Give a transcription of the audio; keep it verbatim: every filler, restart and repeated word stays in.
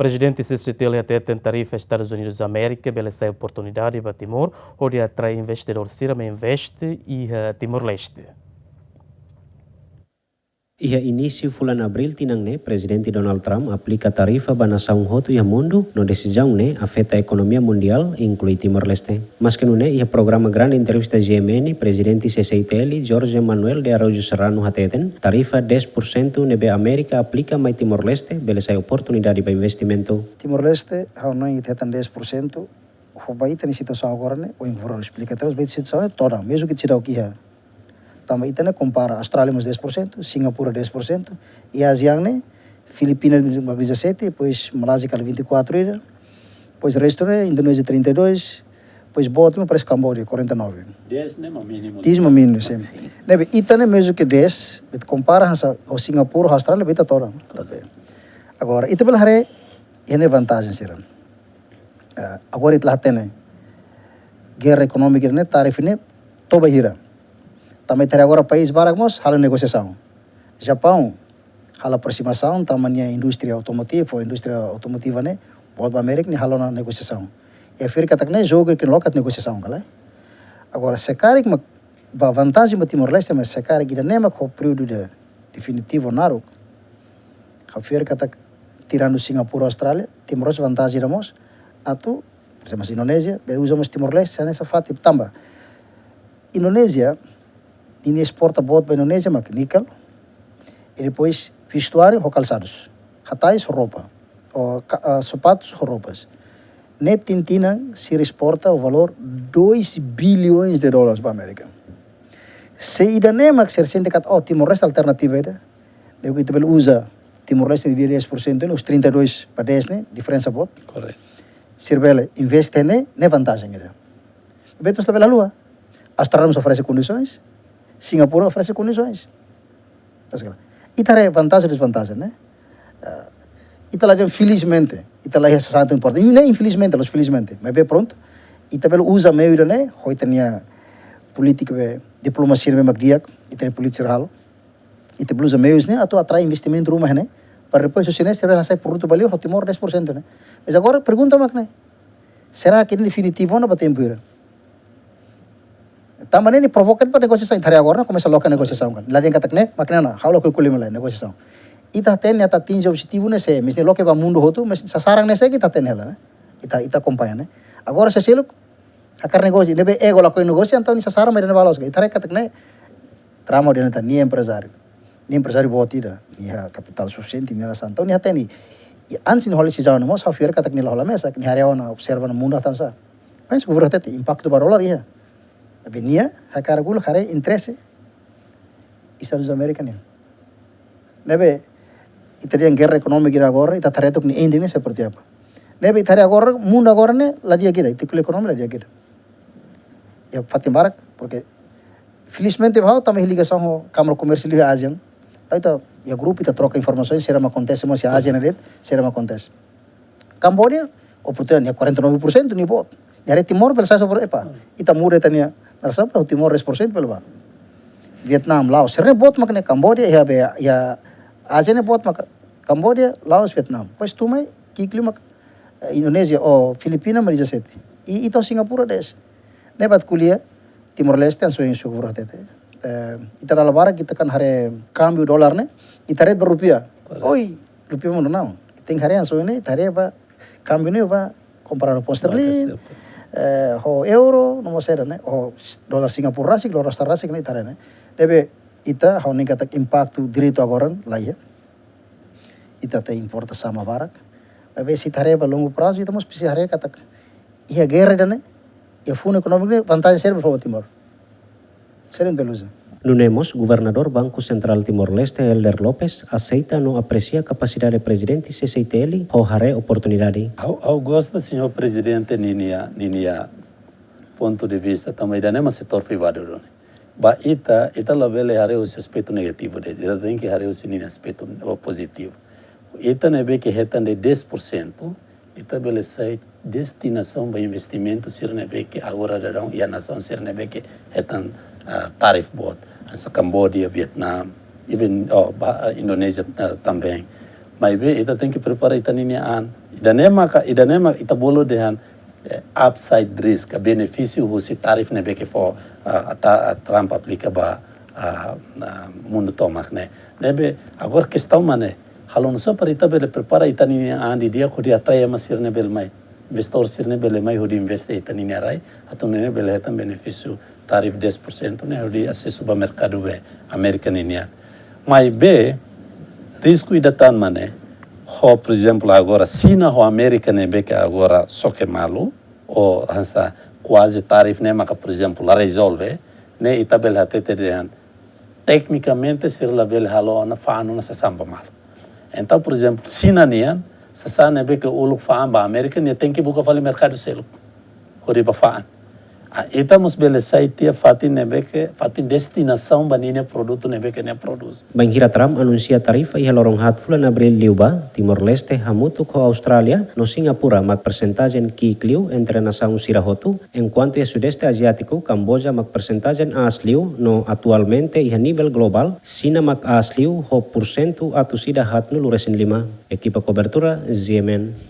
Prezidente C C I T L hateten tarifa Estadus Unidus Amérika bele sai oportunidade ba Timor, hodi atrai investidór sira mai investe iha Timor-Leste. Iha inísiu fulan Abríl tinan ne'e, Prezidente Donald Trump aplika tarifa ba nasaun hotu iha mundu, no desizaun ne'e afeta ekonomia mundiál, inklui Timor-Leste. Maske nune'e, iha programa Grande Entrevista G M N, Prezidente C C I T L, Jorge Manuel de Araújo Serrano hateten, tarifa dez por cento ne'ebé Amérika aplika mai Timor-Leste bele sai oportunidade ba investimentu. Timor-Leste, ha'u hanoin ita hetan dez por cento, ho ba ita-nia situasaun agora ne'e, ohin foin esplika tebes, ba ita-nia situasaun ne'e todan, mezmu ke ita seidauk iha. Tanba ita ne'e kompara Austrália mós dez por cento, Singapura dez por cento, i ASEAN ne'e, Filipina mós dezassete, depois Malázia kala vinte e quatro ida, depois restu ne'e, Indonézia trinta e dois, depois boot ne'e parese Kamboja, quarenta e nove. Dez ne'e mak mínimu. Dez mak mínimu, sin. Sin. Ne'ebé ita ne'e mezmu ke dez, ita kompara hanesan ho Singapura, ho Austrália, ba ita todan. Todan. Agora, ita bele haree, iha ne'e vantajen sira. Eh, agora ita la hatene gerra ekonómika ne'e, tarifa ne'e to'o ba hira. Tanba ita haree agora país barak mós halo negosiasaun. Japaun halo aprosimasaun tanba nia indústria automotiva, indústria automotiva ne'e, boot ba Amérika nia halo ona negosiasaun. I ha'u fiar katak ne'e jogu ke lokat negosiasaun kala. Agora, se karik mak ba vantajen ba Timor-Leste, mas se karik ida-ne'e mak ho períodu de definitivu naruk. Ha'u fiar katak tirando Singapura, Austrália, Timor-Leste vantajen ida mós. Atu, por ezemplu, Indonézia, bele uza mós Timor-Leste, hanesan fatin tanba Indonézia, ninia esporta boot ba Indonézia mak níkel, i depois vestuáriu ho kalsadus, hatais ho roupa, ho ka-, ah, sapatus ho roupas. Ne'e tinan-tinan sira esporta ho valór dois bilhões de dólares ba Amérika. Se ida-ne'e mak sira sente katak, oh, Timor-Leste alternativa ida. Ne'ebé ita bele uza Timor-Leste nia dez por cento ne'e, os trinta e dois ba dez ne'e, diferensa boot. Correto. Sira bele investe ne'e, ne'e vantajen ida. Betul, labele haluha. Austrália mós oferese kondisoens, Singapura oferese kondisoens. Mas kala, ita haree vantajen, dezvantajen, ne'e? Eh, ita la dehan felizmente, ita la iha sasán tão importante. Ne'e infelizmente, la'ós felizmente. Maibé prontu, ita bele uza meiu ida-ne'e, ho ita-nia polítika be, diplomasia be mak di'ak, ita-nia polítika sira halo. Ita bele uza meius ne'e, atu atrai investimentu ruma ne'e, para depois husi ne'e sira hasai produtu valiozu, ho Timor dez por cento ne'e. Mas agora pergunta mak ne'e, será ke ne'e definitivu ona ba tempu hira? Tanba ne'e nia provoka ba negosiasaun, ita haree agora ne'e komesa loke negosiasaun kala. La dehan katak ne'e, mak ne'e ona, ha'u lakohi ko'alia mai lae negosiasaun. Ita hatene atu atinje objetivu ne'e sé, mas ne'e loke ba mundu hotu, mas sasaran ne'e sé ke ita hatene hela, ne'e? Ita, ita akompaña, ne'e? Agora se seluk hakarak negósiu, ne'ebé ego lakohi negósiu, entaun nia sasaran mak ida-ne'e ba loos. Ita haree katak ne'e drama ida-ne'e, ita-nia emprezáriu. Nia emprezáriu boot ida, nia iha kapitál sufisiente, nia nasaun. Entaun nia hatene. I antes nia hola desizaun ne'e mós, ha'u fiar katak nia la hola mesak, nia haree ona, observa ona mundu atu hanesan. Mas governu hatete, impaktu ba dolar iha. Tapi nia hakarak uluk haree interese Estadus Amérika nian. Ne'ebé, ita dehan gerra ekonómika ida agora, ita atu haree took nia ending ne'e seperti apa. Ne'ebé, ita haree agora, mundu agora ne'e, la di'ak ida, ita-nia ekonomia la di'ak ida. Iha fatin barak, porque, felizmente, ha'u tanba iha ligasaun ho Kámara Komérsiu iha ASEAN. Entaun ita, iha grupu, ita troka informasaun, saida mak akontese mós iha ASEAN ne'e de'it, saida mak akontese. Kamboja, oportunidade ne'e quarenta e nove por cento nia boot. Nia haree Timor, bele sai só por, epa, ita muda ita-nia, nara sapa, Timor dez por cento bele bá. Vietnam, Laos, sira-ne'e boot mak ne'e, Kamboja, iha be, iha ASEAN ne'e boot mak Kamboja, Laos, Vietnam. Depois tun mai, ki'ik liu mak, eh, Indonézia, ou Filipina, mak dezassete. I, ita ho Singapura dez. Ne'e buat ko'alia, Timor-Leste, hanesan ohin suk fura hatete. Eh, ita dala barak, ita kan haree kámbiu dolar ne'e, ita rate ba rupiah. Correto. Oi, rupiah mundu não. Tenke haree hanesan ohin ne'e, ita haree ba kámbiu ne'e ba, kompara ho pound sterling, Marka siapa? Eh, ho euro, no mós saida ne'e, ho dolar Singapura rasik, dolar Austrália rasik ne'e ita haree ne'e. Ne'ebé ita, ha'u hanoin katak impaktu diretu agora, la iha. Ita tenke importa sá mak barak. Maibé se ita haree ba longu prazu, ita mós presiza haree katak iha gerra ida-ne'e, iha funu ekonómiku ne'e, vantajen saida ba Timor? Saida mak bele uza? Nune'e mós, Governadór Banku Sentrál Timor-Leste, Helder Lopes, aseita no apresia kapasidade Prezidente C C I T L, ho haree oportunidade. Ha'u, ha'u gosta, señór Prezidente, ninia, ninia pontu de vista, tanba ida-ne'e mak setór privadu duni. Ba ita, ita labele haree husi aspetu negativu de'it, ita tenke haree husi ninia aspetu pozitivu. Ita ne'ebé ke hetan de'it dez por cento, ita bele sai destinasaun ba investimentu sira ne'ebé ke agora daudaun iha nasaun sira ne'ebé ke hetan, ah, tarifa boot. Hanesan Kamboja, Vietnam, even, oh, ba, ah, Indonézia, ah, também. Maibé ita tenke prepara ita-ninia an. Ida-ne'e maka, ida-ne'e maka ita bolu dehan, eh, upside risk, ka benefísiu husi tarif ne'ebé ke fó, ah, ata, ah, Trump aplika ba, ah, ah, mundu tomak ne'e. Ne'ebé, agora kestaun mak ne'e, halo nu'usá para ita bele prepara ita-ninia an didi'ak hodi atrai ema sira ne'e bele mai, investidór sira ne'e bele mai hodi investe ita-ninia rai, atu nune'e bele hetan benefísiu tarif dez por cento ne'e hodi asesu ba merkadu be Amérika ninian. Maibé risku ida tan mak ne'e, ho, por ezemplu, agora Xina ho Amérika ne'ebé ke agora xoke malu, ou hanesan kuaze tarif ne'e maka, por ezemplu, la rezolve, ne'e ita bele hatete dehan teknikamente sira labele halo ona fa'an ona sasán ba malu. Entaun, por ezemplu, Xina nian, sasán ne'ebé ke uluk fa'an ba Amérika, nia tenke buka fali merkadu seluk hodi bá fa'an. Ah, ita mós bele sai tiha fatin ne'ebé ke, fatin destinasaun ba ninia produtu ne'ebé ke nia prodús. Bainhira Trump anunsia tarifa iha loron haat fulan Abríl liubá, Timor-Leste hamutuk ho Austrália no Singapura mak persentajen ki'ik liu entre nasaun sira hotu, enkuantu iha Sudeste Aziátiku, Kamboja mak persentajen aas liu no atualmente iha nivel globál, Xina mak aas liu ho pursentu atus ida haatnulu resin lima. Ekipa kobertura, Z M N.